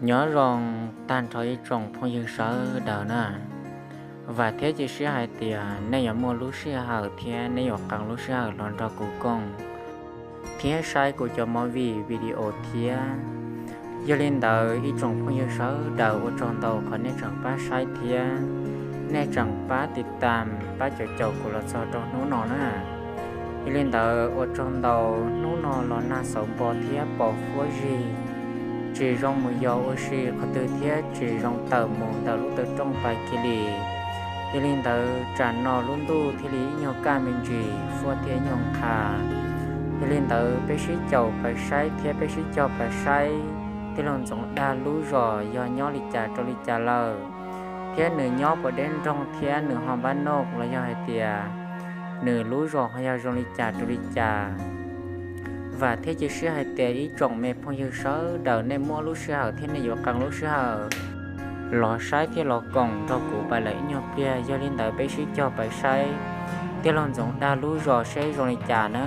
Nyob zoo tag nrho ib tsoom phooj ywg sawv daws na. Vam thiab cia siab hais tias nej yuav muaj lub sij hawm thiab nej yuav qee lub sij hawm los nrog kuv koom thiab saib kuv cov movie video thiab. Yog li ntawd ib tsoom phooj ywg sawv daws ua tsaug ntau qhov nej tseem pab saib thiab nej tseem pab tiv tam pab caum caum kuv los txog rau hnub no na. Yog li ntawd ua tsaug ntau, hnub no los nag xauv npo thiab pos huab zig, tsis zoo mus yos ua si qhov twg thiab tsis zoo tawm mus ntawm lub taw rooj pais kiag li. Yog li ntawd tsam no lub ntuj thiaj li ib nyuag kaj me ntsis, huab thiaj ib nyuag qha. Yog li ntawd peb sib caum pais saib thiab peb sib cog pais saib tij laug Ntxoov Dag lub zos yog nyob li cas rau li cas lawm, thiab nws nyob puas deb nroog thiab nws ho npab noj los yog hais tias nws lub zos ho yog zoo li cas rau li cas. Vam thiab cia siab hais tias ib tsoom me phooj ywg sawv daws nej muaj lub sij hawm thiab nej yuav qee lub sij hawm los saib thiab los koom nrog kuv pais lawm ib nyuag pliag. Yog li ntawd peb sib cog pais saib tij laug Ntxoov Dag lub zos seb zoo li cas na.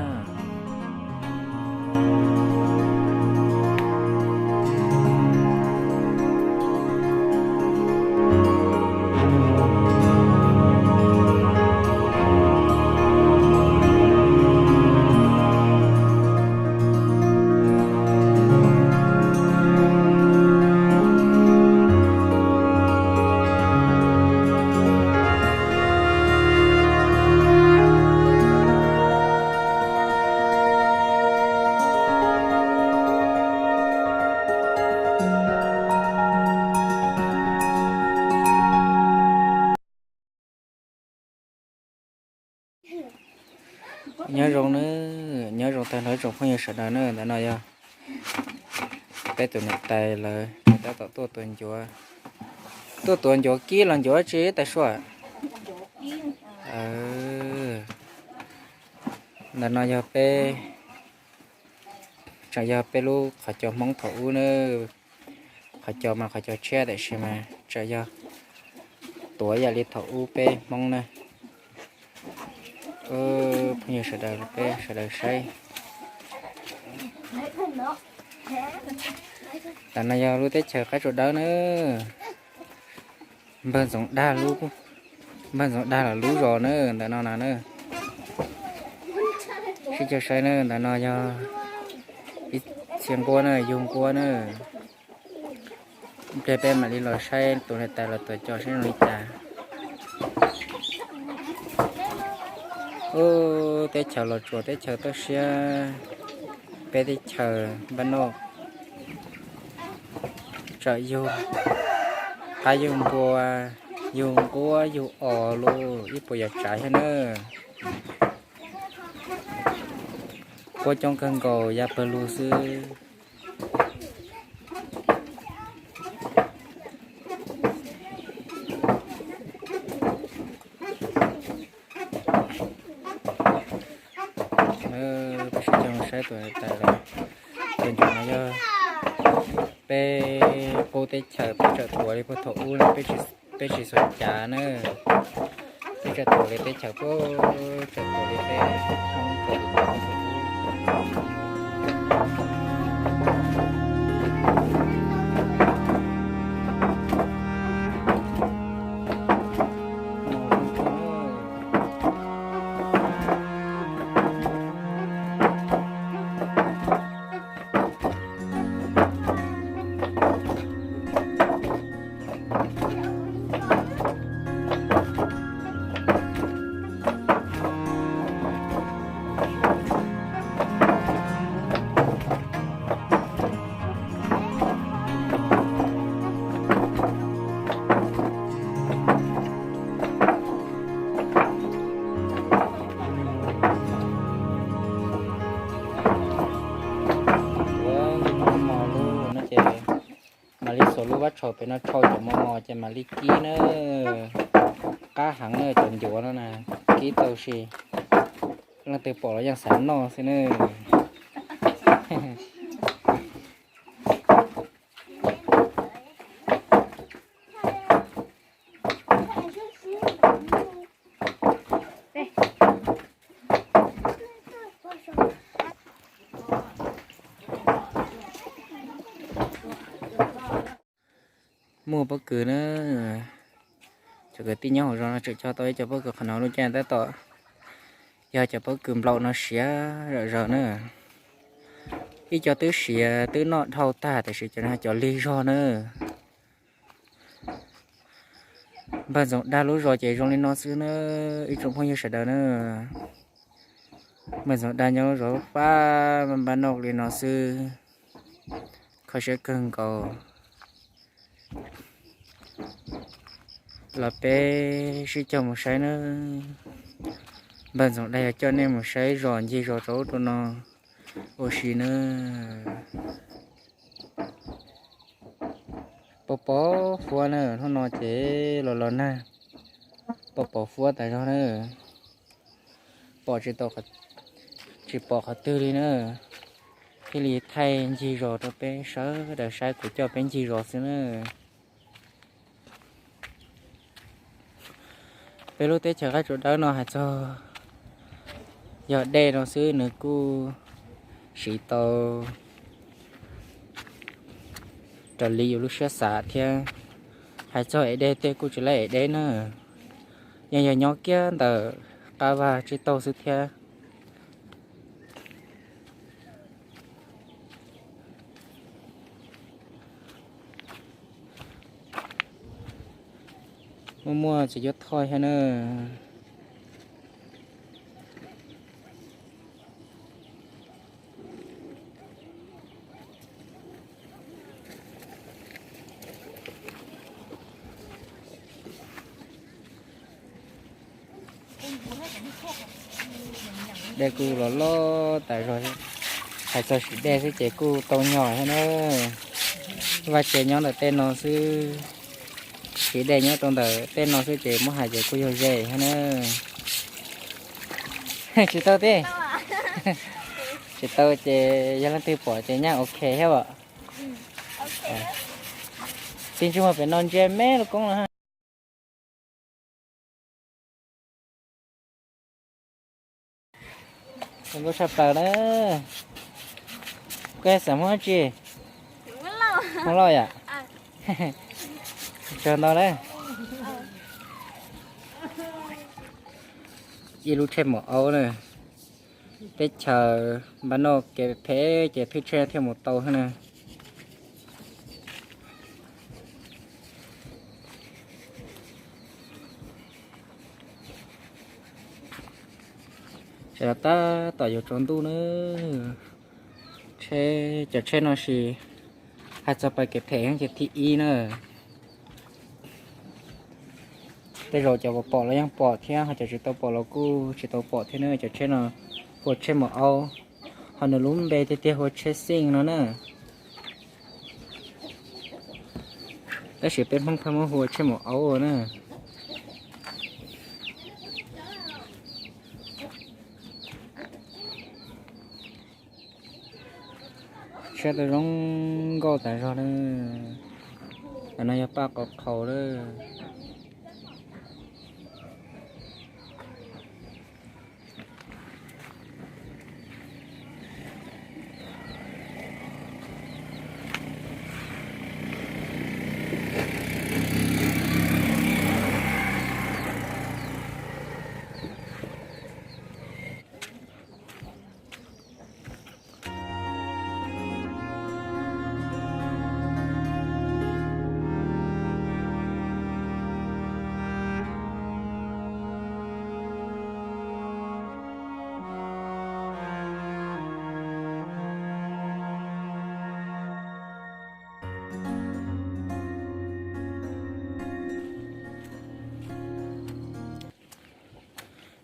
Nyob zoo na, nyob zoo tag nrho ib tsoom phooj ywg sawv daws na. Ntawm no yog peb tus niam tais lawv tab tom tuaj tuav ncuav, tuaj tuav ncuav kib los ncuav tsi tas suaj. Ntawm no yog peb, tseem yog peb lub qhov cos Hmoob thaum ub na. Qhov cos mas qhov cos tshiab tiam sis mas tseem yog tuav yam li thaum ub peb Hmoob na. Phooj ywg sawv daws, peb sawv daws saib. Tam no yog lub teb chaws qab tsuas dawb na. Npawg Ntxoov Dag lub, npawg Ntxoov Dag lawv lub zos na, ntawm no na na. Sib cog saib na, ntawm no yog ib txhia nquab na, yug nquab na. Ib pliag peb mam li los saib tus niam tais los tuav cos seb zoo li cas. Ub, teb chaws Los Tsuas teb chaws toj siab, peb teb chaws npab noj. Tsawm yug qab yug npua, yug nquab yug os lug ib puas yam tsav thiab na. Nquab coob kawg nkaus ya pawg lug xwb. Peb sib cog saib tus niam tais lawv, tus ntawm no yog peb qub teb chaws, peb tseem tuav li puag thaum ub na, peb tsis xuas cav na. Peb tseem tuav li teb chaws puag, tseem tuav li peb Hmoob thaum ub. Ua ntu mos lug no ces mam li xuas lub vab tshau pem no tshau cov mos mos ces mam li kib na. Qab heev na cov ncuav no na, kib tau si leej twg pom los yeej xav noj xwb na. Muaj pob kws na, cov kwv tij nyob hauv zos no tseem cog tau ib co pob kws qhov no, lub caij tab tom yog cov pob kws nplaum no siav zom zaws na. Ib co twb siav twb noj dhau tag, tiam sis cov no cov lig zog na. Npawg Ntxoov Dag lub zos ces zoo li no xwb na, ib tsoom phooj ywg sawv daws na. Npawg Ntxoov Dag nyob lub zos pab npab noj li no xwb, kho siab kawg nkaus. Los peb sib cog mus saib na. Npawg Ntxoov Dag yog coj nej mus saib zos, ncig zos rau ub rau no ua si na. Pos pos huab na, hnub no ces los los nag, pos pos huab tas zog na. Pom tsis tau, tsis pom qhov twg li na. Thiaj li thaij ncig zos rau peb sawv daws saib, kuv coj peb ncig zos xwb na. Peb lub teb chaws qab tsuas dawb no hais txog yog dej no xwb nws kuj siv tau raws li yus lub siab xav thiab. Hais txog ev dej tej kuj tsis laib ev deb na, yeej yog nyob kiag ntawm qab vaj tsib taug xwb thiab. Muaj muaj tsis cuab thoj thiab na. Dej kuj los loj tas zog, hais txog siv dej xwb ces kuj tau nyom thiab na. Vaj tsev nyob ntawm tej no xwb, siv dej nyob rau ntawm tej no xwb ces muab hais ces kuj yog ze thiab na. Tsis tau tib, tsis tau ces yog leej twg pom ces nyaj ok thiab as. Tib ntsej muag pem no ntsia me lub koob no. Zoo nkauj tshaj plaws na. Koj xav muab dab tsi? Hmoob lauj yom? Tsaug ntau na. Ib lub tsheb maum aub na. Teb chaws npaj noj kev phem ces thwj tsheb thiaj mus tau thiab na. Sawv daws tab tom yuav tsaus ntuj na. Tsheb, cov tsheb no sis hais txog pais kev phem ces thib ib na. Tej zaum cov pom los yeej pom thiab, ho cov tsis tau pom los kuj tsis tau pom thiab na. Cov tsheb no hu ua tsheb maum aub, ho nws lub npe tiag tiag hu ua tsheb xij no na. Tab sis peb Hmoob pheej muab hu ua tsheb maum aub na. Tsheb tau zoo nkauj tas zog na. Tam no yog paj qau qhaus lawm.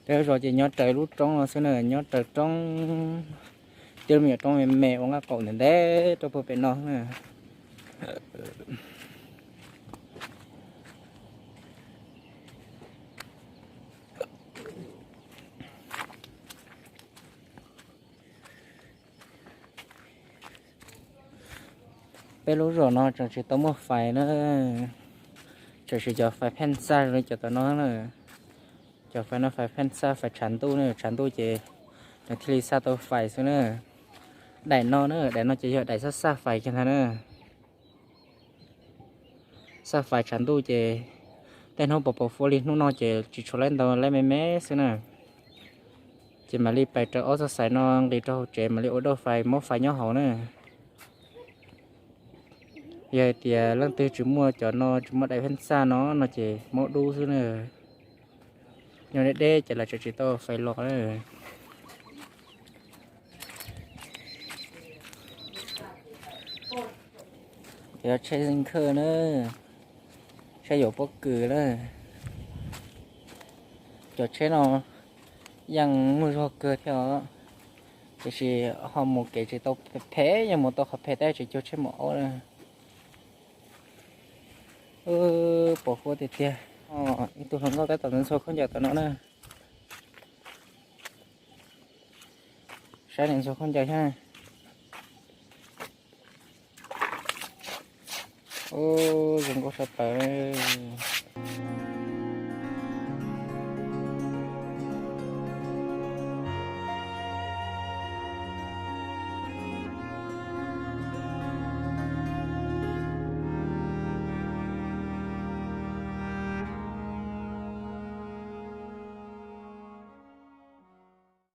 Peb zos ces nyob raws lub roob no xwb na, nyob raws roob, tib lub me nyuam roob me me ua nqaj qaum ntev ntev rau puag pem no na. Peb lub zos no tseem tsis tau muaj fais na, tseem siv cov fais pheej xaj li cov tom no na. Cov fais no fais pheej xaj, fais tshav ntuj na, tshav ntuj ces nws thiaj li xaj tau fais xwb na. Daim no na, daim no ces yog daim xaj xaj fais kiag ntag na. tag fais tshav ntuj ces tej hnub pos pos huab li hnub no ces tsis tshua laib ntau, laib me me xwb na. Ces mam li pais rau ob txoj xais no nqis rau hauv tsev mam li ua dauj fais maub fais nyob hauv na. Yog hais tias leej twg tsis muaj cov no, tsis muaj daim phej xaj no no ces maub dub xwb na. Nyob deb deb ces lawv tseem tsis tau fais los na. Cov tsheb zeej khawj na, tsheb yuav pob kws na. Cov tsheb no yeej muaj zog kawg thiab os, tiam sis ho mus kev tsis tau phem, yog mus tau qhov phem tab tsis cuag tsheb maum aub na. Pos huab tiag tiag. Ib tug hluas nkauj tab tom ntxhua khaub ncaws tom no na. Saib nws ntxhua khaub ncaws thiab. Ub, zoo nkauj sab plaws.